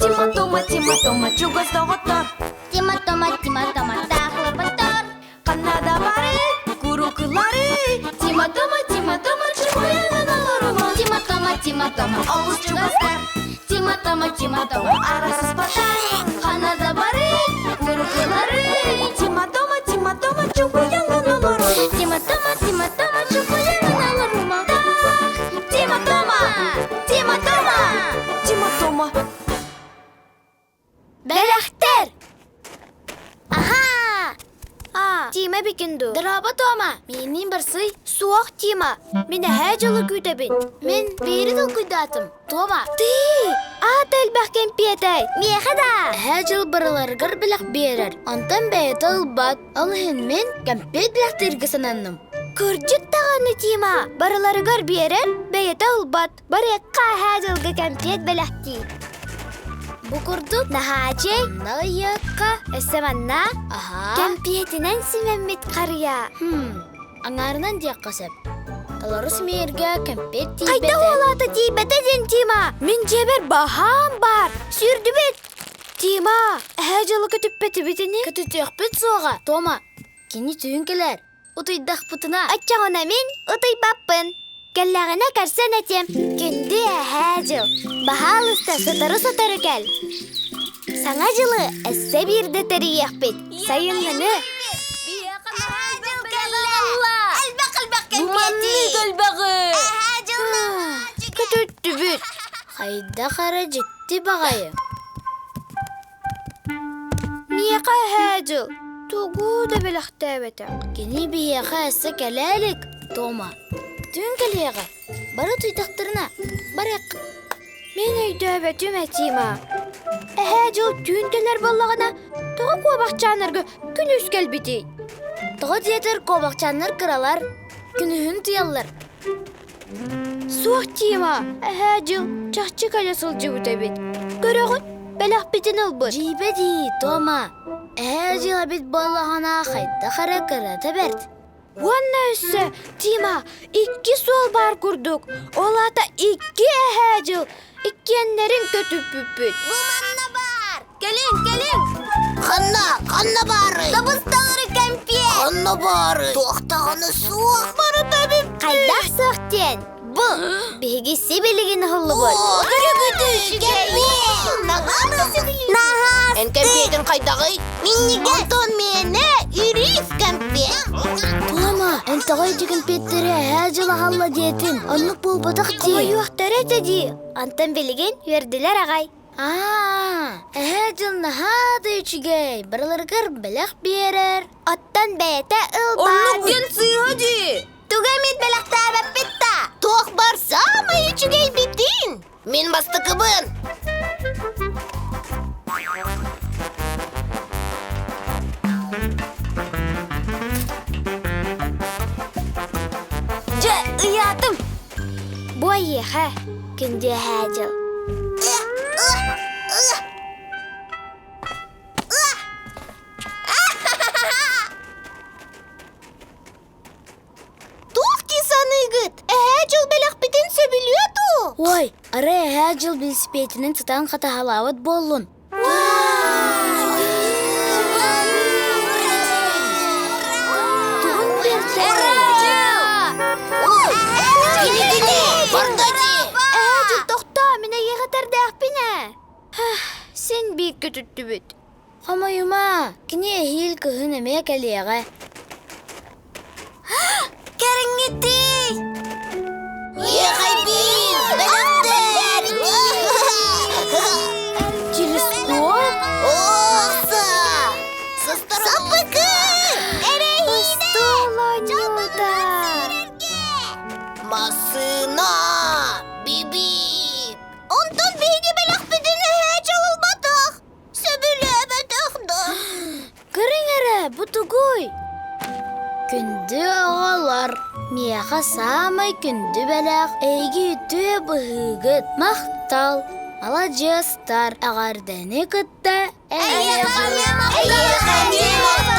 Тима Тома, Тима Тома, чугас доҕоттор. Тима Тома, Тима Тома, таахлапаттар. Ханна да бары, курукулары. Тима Тома, Тима Тома, чугуйанан олорума. Тима Тома, Тима Тома, Олус чугастар. Тима Тома, Тима Тома, арасыспаттар. Ханна да бары, курукулары. Тима Тома, Тима Тома, чугуйанан олорума. Тима Тома, Тима Тома, чугуйанан олорума. Тима Тома, Тима Тома, Тима Тома. Бэлэхтэр! Аха! А, Тима бикин дуу? Дорообо, Тома! Миинниин барсый? Суох, Тима! Мин эһээ дьылы күүтэбин. Мин биири толкуйдаатым. Тома! Ты! Аата элбэх кэмпиэтэй! Миэхэ да! Эһээ дьыл барыларыгар бэлэх биэрэр. Онтон бэйэтэ ылбат. Ол иһин мин кэмпиэт бэлэхтииргэ сананным. Кырдьык даҕаны, Тима! Барыларыгар биэрэр, бэйэтэ ылбат. Барыахха эһээ дьылга кэмпиэт бэлэхтиир. Бу курдук наһаачый, налыйыакка, өссө манна Аһаа. кэмпиэтинэн симэммит харыйа. Хм, аҥаарынан диэххэ сөп. Толору симииргэ кэмпиэт тиийбэтэ. Хайдах уолаата тиийбэтэ диэн Тима? Мин дьиэбэр баһаам баар. Сүүрдүбүт. Тима, эһээ дьылы көтүппэтибит ини? Көтүтүөхпүт суоҕа. Тома, кини түүн кэлэр. Утуйдахпытына. Оччоҕуна мин утуйбаппын. Кэллэҕинэ көрсөн этиэм. Күндү эһээ дьыл, баһаалыста сотору-сотору кэл. Саҥа дьылы өссө биирдэ тэрийиэхпит. Сайынныны. Буманнык элбэҕи! Көтүттүбүт. Хайдах эрэ дьикти баҕайы. Миэхэ эһээ дьыл тугу да бэлэхтээбэтэх. Кини биһиэхэ өссө кэлэ илик, Тома. Түүн кэлиэҕэ. Бары утуйдахтарына, барыахха. Мин өйдөөбөтүм ээ, Тима. Эһээ дьыл түүн кэлэр буоллаҕына, тоҕо куобахчааннарга күнүс кэлбитий? Тоҕо диэтэр куобахчааннар кыралар, күнүһүн утуйаллар. Суох, Тима, эһээ дьыл чахчы кэлэ сылдьыбыт эбит. Көрөҕүн, бэлэхпитин ылбыт. Дьиибэ дии, Тома. Эһээ дьыл эбит буоллаҕына хайдах эрэ кырата бэрт. Уонна өссө, Тима, икки суол баар курдук. Ол аата икки эһээ дьыл иккиэннэрин көтүппүппүт. Бу манна баар! Кэлиҥ, кэлиҥ! Ханна, ханна баарый? Табыстаҕыры кэмпиэт! Ханна баарый? Туох даҕаны суох барыта бүппүт! Хайдах суох диэн? Бу биһиги сибилигин уһуллубут. Наһаа Эн кэмпиэтин хайдаҕый? Минньигэ. Онтон миэнэ ирис кэмпиэт. Тома, эн тоҕо ити кэмпиэттэри эһээ дьыл аҕалла диэтин? Оннук буолбатах дии. Хомойуохтара этэ дии. Онтон билигин үөрдүлэр аҕай. Аа, эһээ дьыл наһаа да үчүгэй, барыларыгар бэлэх биэрэр. Оттон бэйэтэ ылбаат. Оннук диэн сыыһа дии! Тугу эмит бэлэхтээбэппит да? Туох бар саамай үчүгэйбитин! Мин бастакыбын! Дьэ, ыйаатым! Бу эйиэхэ күндү эһээ дьыл. Туох дии саныыгыт? Эһээ дьыл бэлэхпитин сөбүлүө дуу? Ой, арай эһээ дьыл билисипиэтинэн сытан хатаһалаабыт буоллун. Тугун биэрдэ? Эһээ дьыл тохтоо, мин эйиэхэ этэрдээхпин ээ. Син биир көтүттүбүт. Хомойума, кини эһиил кыһын эмиэ кэлиэҕэ. Кэриҥҥитий! Миэхэйбиин бэлэхтэр! Телескоп? Оса! Саппыкы! Остуол оонньуута! Массыына! Биби! Онтон биһиги бэлэхпитин эһээ дьалылбатах! Сөбүлээбэтэх да. Көрүҥ эрэ, бу тугуй? Күндү оҕолор, миэхэ саамай күндү бэлэх эйиги үтүө быһыыгыт, махтал, маладьыастар, эҕэрдэни кытта Эйиэхэ эмиэ махтал!